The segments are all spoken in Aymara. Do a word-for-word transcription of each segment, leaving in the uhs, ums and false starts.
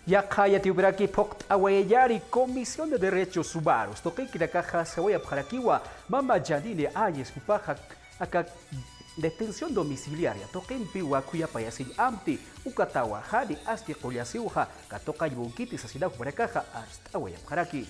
Yaqha yatiyupiraki phuqt'awayayari Comisión de Derechos Humanos tuqinkinakaxa sawayapxarakiwa mama Janine Áñez jupaxa aka detención domiciliaria tuqinpi wakhuyapayasiñ amti, ukatawa jani aski qullasiwxa katuqañ munkiti sasinaw jupanakaxa arst'awayapxaraki.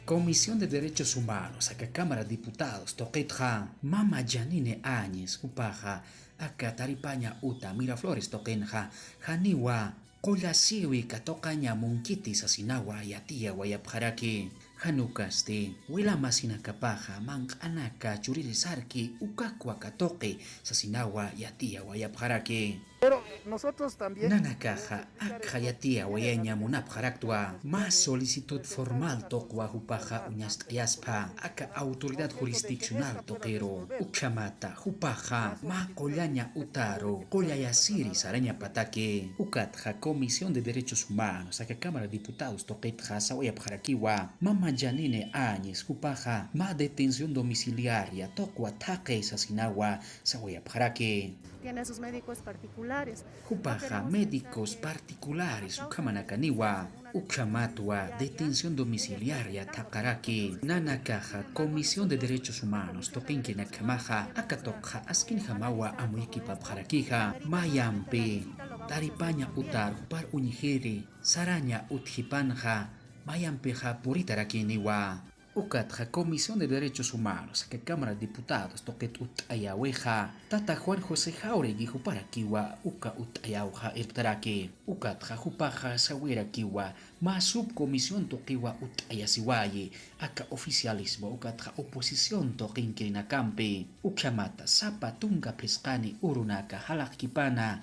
Comisión de Derechos Humanos aka Cámara de Diputados tuqitxa mama Janine Áñez jupaxa aka Taripaña uta Miraflores tuqinxa janiwa qullasiwi katuqaña munkiti sasinawa yatiyawayapxaraki. Jan ukasti wila masinakapaxa manq'anaka churirisarki ukakwa katuqi sasinawa yatiyawayapxaraki. Pero nosotros también. Nanakaxa akxa yatiyawayaña munapxaraktwa mä solicitud formal tuqwa jupaxa uñast'ayaspa aka autoridad jurisdiccional tuqiru, ukhamata jupaxa mä qullaña utaru qullayasiri sarañapataki. Ukatxa Comisión de Derechos Humanos aka Cámara de Diputados tuqitxa sawayapxarakiwa mama Janine Áñez jupaxa mä detención domiciliaria tuqwa thaqi sasinawa sawayapxaraki. Tiene sus médicos particulares. Jupaxa médicos particulares ukhamanakaniwa, ukhamatwa detención domiciliaria thaqaraki. Nanakaxa Comisión de Derechos Humanos tuqinkinakjamaxa aka tuqxa askinjamawa amuyakipapxarakixa, mayampi Taripaña utar jupar uñjiri saraña utjipanxa mayampixa puritarakiniwa. Ukatxa Comisión de Derechos Humanos aka Cámara de Diputados tuqit utt'ayäwixa tata Juan José Jáuregui juparakiwa uka utt'ayäwxa irptaraki. Ukatxa jupaxa sawirakiwa mä subcomisión tuqiwa utt'ayasiwayi aka oficialismo ukatxa oposición tuqinkirinakampi, ukhamata sapa tunka phisqani urunaka jalaqkipana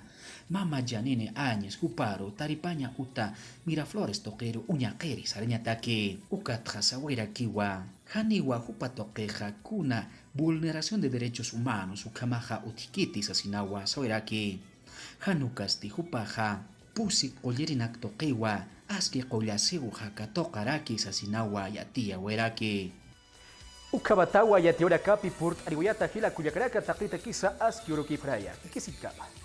mama Janine Áñez juparu Taripaña uta Miraflores tuqiru uñaqiri sarañataki. Ukatxa sawirakiwa janiwa jupa tuqixa kuna vulneración de derechos humanos ukhamaxa utjkiti sasinawa sawiraki. Jan ukasti jupaxa pusi qullirinak tuqiwa aski qullasiwxa katuqaraki sasinawa yatiyawiraki. Ukhamatawa yatiyawirakapi purt'aniwayata jila kullakanaka, taqitakisa aski urukipxaraya. Kisitkama.